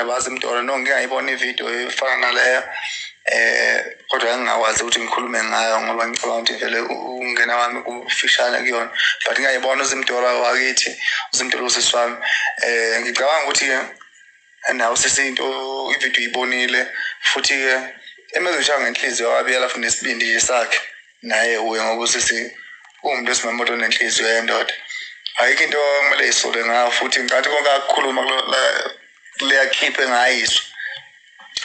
indaba kaZimdollar. No, ngike ngayibona ividiyo efana naleyo, kodwa ngingakwazi ukuthi ngikhulume ngayo ngoba ngicabanga ukuthi vele ukungena kwami kufishane kuyona, but ngiyayibona uZimdollar wakithi, uZimdollar usisi wami. Ngicabanga ukuthi-ke nawe sisi into ividiyo uyibonile, futhi-ke emezishaya ngenhliziyo wabiyela futhi nesibindi nje sakhe naye uye, ngoba usisi uwumuntu wesimame kodwa onenhliziyo yendoda. Ayikho into okumele isole ngayo, futhi ngicathi konke akukhuluma kuleya clip engayizwa,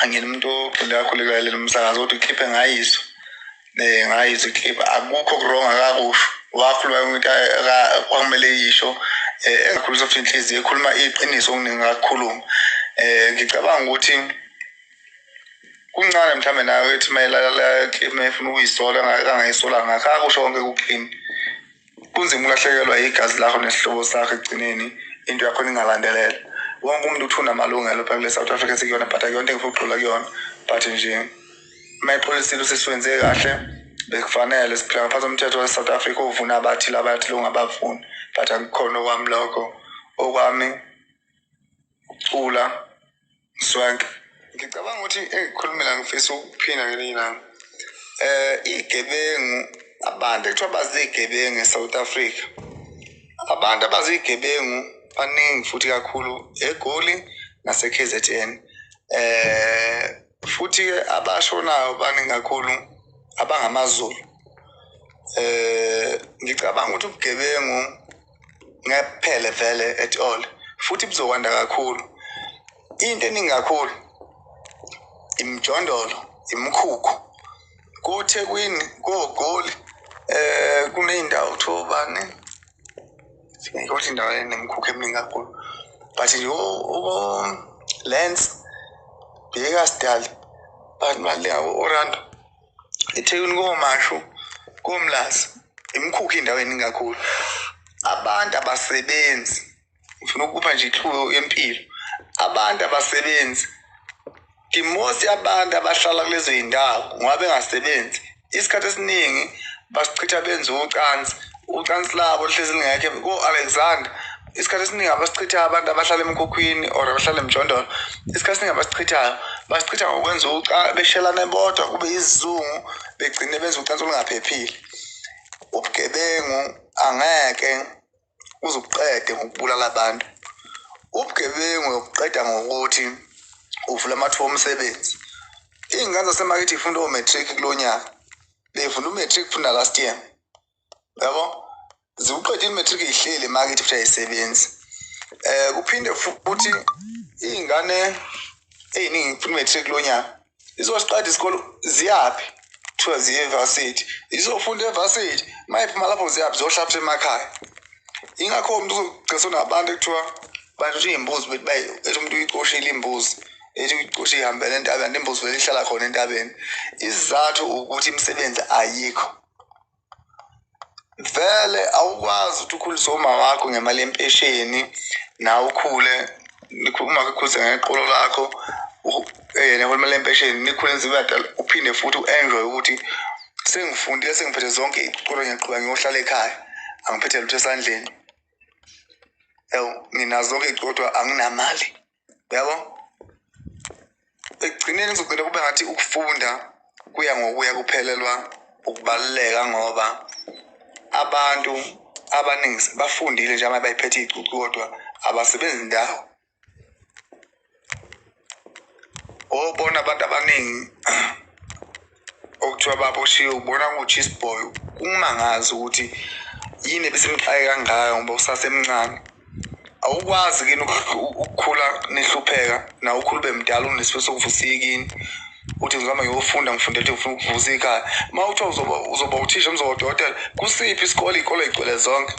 angiyena umuntu ogxile kakhulu ekulalela umsakazo, kodwa iclip engayizwa, ngayizwa iclip, akukho ku-wrong akakusho, wakhuluma into kwakumele yisho, engakhulisa futhi inhliziyo, ekhuluma iqiniso okuningi akakukhuluma. Ngicabanga ukuthi kuncane mhlawumbe nawe ethi mayelala clip mayefuna ukuyisola angayisola ngakho, akusho konke ku-clean. Kunzima ukulahlekelwa igazi lakho nesihlobo sakho, ekugcineni into yakhona ingalandelela. Wonke umuntu uthi unamalungelo phela kule South Africa sikuyona, but akuyona into engifuna ukugxila kuyona, but nje uma exolisile usisi wenze kahle, bekufanele siphila ngaphansi komthetho wase-South Africa ovuna abathile abathile ongabavuni, but akukhona okwami lokho, okwami ukucula swank. Ngicabanga ukuthi engikhulumela ngifisa ukuphinda ngelinye ilanga. Iy'gebengu, abantu ekuthiwa bazigebengu e-South Africa, abantu abazigebengu baningi futhi kakhulu eGoli nase-KZN. Futhi-ke abashonayo baningi kakhulu abangamaZulu. Ngicabanga ukuthi ubugebengu ngeke buphele vele at all, futhi buzokwanda kakhulu. Into eningi kakhulu imijondolo, imikhukhu koThekwini, koGoli, kuney'ndawo kuthiwa obani, ngikhohlwa indawo enemikhukhu eminingi kakhulu, but nje o-Lens, Bekkersdal, bantu bale o-Orlando, eThekwini koMashu, koMlazi, imikhukhu indawo eningi kakhulu. Abantu abasebenzi, ngifuna ukupha nje ihlubo yempilo, abantu abasebenzi, the most abantu abahlala kulezo y'ndawo ngoba bengasebenzi, isikhathi esiningi basichitha benza ucansi, ucansi labo lihlezi lingekho. Ko-Alexander isikhathi esiningi abasichithayo abantu abahlala emkhukhwini or abahlala emjondolo, isikhathi esiningi abasichithayo basichitha ngokwenza beshelane bodwa, kube isizungu, begcine benza ucansi olungaphephile. Ubugebengu angeke uze ubuqede ngokubulala abantu, ubugebengu uyobuqeda ngokuthi uvule amathuba omsebenzi. Iy'ngane zasemakethe y'funda o-matric kulo nyaka, bey'funda u-matric funda last year, yabo, ziwuqedile i-matric, y'hleli emakethe futhi ayisebenzi. Kuphinde futhi iy'ngane ey'ningi kufuna i-matric kulo nyaka, izosiqeda isikole ziyaphi? Kuthiwa ziye e-varsity, izofunda e-varsity, uma iphuma lapho ziyaphi? Ziyohlapha emakhaya. Ingakho umuntu uzogcina senabantu ekuthiwa bantu iy'mbuzi, bethi ethi umuntu uyicoshile imbuzi, ethi uyicoshe ihambele entabeni, imbuzi vele ihlala khona entabeni. Isizathu ukuthi imisebenzi ayikho vele, awukwazi ukuthi ukhulise uma wakho ngemali yempesheni, nawe ukhule uma ukhulise ngeqolo lakho, yena imali yempesheni, nikhule nize badala, uphinde futhi u-enjoy ukuthi sengifundile, sengiphethe zonke iy'culo, ngiyaqhubeka ngiyohlala ekhaya, angiphethe lutho esandleni, yabo, nginazo zonke iy'culo kodwa anginamali, yabo. Ekugcineni kuzogcina kube ngathi ukufunda kuya ngokuya kuphelelwa ukubaluleka, ngoba abantu abaningi bafundile nje ama bayiphethe iy'cucu kodwa abasebenzi ndawo. Obona abantu abaningi okuthiwa baboshiwe, ubona ku-cheese boy, kungimangazi ukuthi yini ebisimxake kangaka ngoba usasemncane. Awukwazi kini ukukhula nihlupheka, nawe ukhula ube mdala unesifiso sokuvusa ikini, uthi ngizama ngiyofunda, ngifundele ukuthi ngifuna ukuvusa ikhaya. Uma kuthiwa uzoba uthisha, uzoba udokotela, kusiphi isikole? Iy'kole y'gcwele zonke,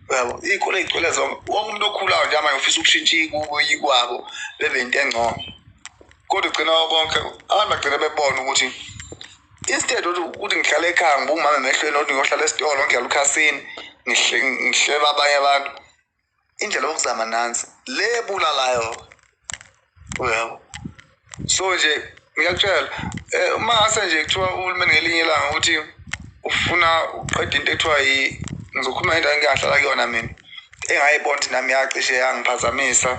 uyabo, iy'kole y'gcwele zonke. Wonke umuntu okhulayo nje manje ufisa ukushintsha ikubo ikwabo bebe into engcono, kodwa ugcina konke abantu bagcina bebona ukuthi instead ukuthi ngihlale ekhaya ngibuke umama emehlweni, ukuthi ngiyohlala esitolo ngidlala ukhasini ngihleba abanye abantu, indlela yokuzama nansi le ebulalayo, uyabo. So nje ngiyakutshela, uma ngase nje kuthiwa uhulumeni ngelinye ilanga ukuthi ufuna ukuqeda into ekuthiwa ngizokhuluma into engiyahlala kuyona mina, engayibona ukuthi nami yacishe yangiphazamisa.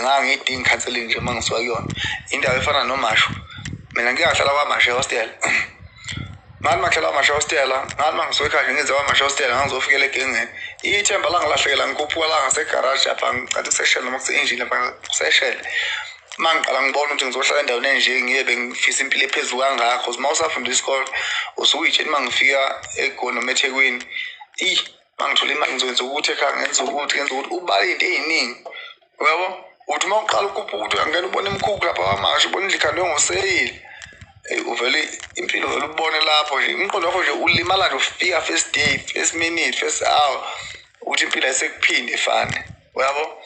Ngangiyidinga counseling nje uma ngisuka kuyona indawo efana noMashu. Mina ngike ngahlala kwaMashu ehostel. Ngathi makuhlala kwaMashu ehostela, ngathi uma ngisuka ekhaya nje ngize kwaMashu ehostela, ngangizofikela egengeni. Ithemba langilahlekela, ngikhuphuka la ngasegaraji lapha, ngicathi kuseshele noma kuse-engine lapha kuseshele. Uma ngiqala ngibona ukuthi ngizohlala endaweni enje, ngiye bengifisa impilo ephezulu kangakho. Uma usafunda isikole usuke uyitshela uma ngifika eGoli noma eThekwini, eyi uma ngithola imali ngizokwenza ukuthi ekhaya, ngenza ukuthi, ngenza ukuthi, ubala iy'nto ey'ningi, uyabo. Uthi uma uqala ukhuphuka ukuthi uyangena ubona imikhukhu lapha kwaMashu, ubona indlu ikhandwe ngoseyili. Eyi, uvele impilo vele ubone lapho nje, umqondo wakho nje ulimala nje, ufika first day, first minute, first hour, ukuthi impilo ayisekuphinde ifane, uyabo.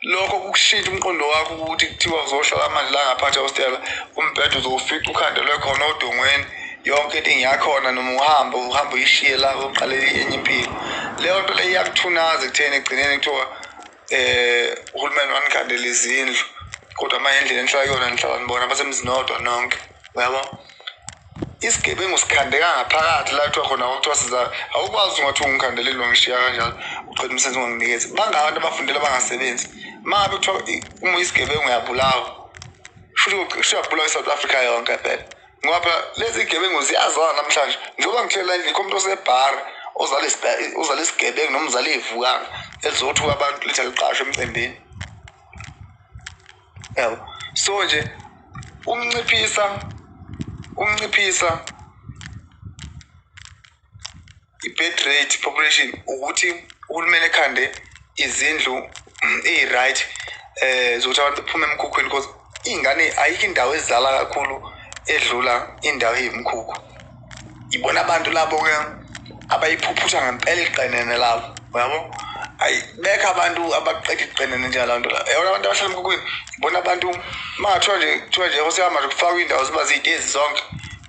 Lokho kukushintsha umqondo wakho ukuthi kuthiwa uzohlala manje la ngaphansi ehostela, umbhede uzowufica ukhandelwe khona odongweni, yonke into ingiyakhona, noma uhambe uhambe uyishiye la uqale enye impilo. Leyo nto leyo iyakuthunaza ekutheni ekugcineni kuthiwa uhulumeni wanikhandela izindlu, kodwa manje indlela enihlala kuyona nihlala nibona abasemzini owodwa nonke, uyabo. Isigebengu sikhandeka ngaphakathi la kuthiwa khona kuthiwa siza, awukwazi ungathi ungikhandele indlu wangishiya kanjalo, uqeda umsebenzi unganginikezi. Bangabantu abafundela abangasebenzi. Uma ngabe kuthiwa uma uyisigebengu uyabulawa, shuthi uyabulawa i-South Africa yonke phela, ngoba phela lezi gebengu ziyazana namhlanje. Njengoba ngihleli la endlini, khona umuntu osebhara ozala ozala isigebengu noma uzala iy'vukana elizothuka abantu lithi aliqashwe emcimbini, yabo. So nje ukunciphisa i-birth rate population ukuthi uhulumeni ekhande izindlu eyi-right zokuthi abantu bephume emkhukhwini, because iy'ngane ayikho indawo ezizala kakhulu edlula indawo eyimkhukhu. Ibona abantu labo-ke abayiphuphutha ngempela iqenene labo, uyabo. Ayi, bekho abantu abaqeda iqenene njengala nto la, yabona abantu abahlala emkhukhwini, ibona abantu. Uma ngathiwa nje kuthiwa nje oseyamanje kufakwa iy'ndawo ziba ziyitezi zonke,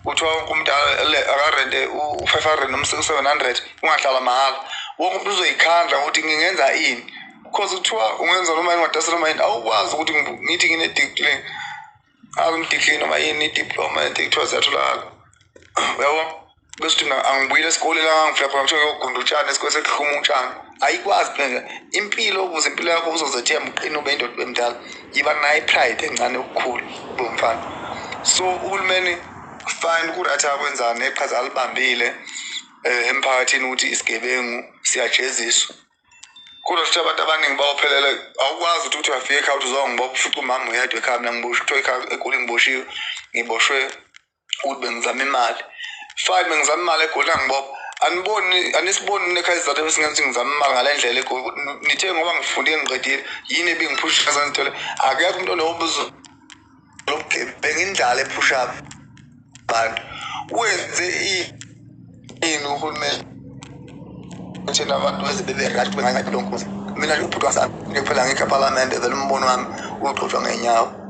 kuthiwa wonke umuntu akarente u-500 noma u-700, ungahlala mahhala, wonke umuntu uzoyikhandla ukuthi ngingenza ini, because kuthiwa ungenza noma yini, ungadayisa noma yini. Awukwazi ukuthi ngithi ngine-degree, ngimdegree noma yini, i-diploma, into kuthiwa ziyatholakala, uyabo. Bese uthi mina angibuyile esikoleni la ngangifika khona, kuthiwa ngiyogunda utshani esikole sekuhluma utshani. Ayikwazi phela impilo, ukuze impilo yakho uzozethemba, uqine, ube indoda, ube mdala, yiba nayo i-pride encane yokukhula ube umfana. So uhulumeni fine, ku-right akwenzani neqhaza alibambile emphakathini ukuthi isigebengu siyajeziswa, kodwa futhi abantu abaningi bawuphelele. Awukwazi ukuthi uthi uyafika ekhaya uthi uzongibopha, ufice umama uyedwa ekhaya. Mina ngiboshwe, kuthiwa ekhaya eGoli ngiboshiwe, ngiboshwe ukuthi bengizama imali. Fine, bengizama imali eGoli, angibopha. Aniboni, anisiboni nekhaya isizathu esingenza ukuthi ngizame imali ngale ndlela eGoli? Nithe ngoba ngifundile ngiqedile, yini ebingiphusha ngithole? Akekho umuntu onobuzo lobugebengu, indlala ephusha abantu. Wenze ini uhulumeni thina abantu beze bebe right bengangathi lonkuzi? Mina nje ubhuti wasami nje kuphela, ngikho ephalamende vele, umbono wami uxoshwa ngey'nyawo.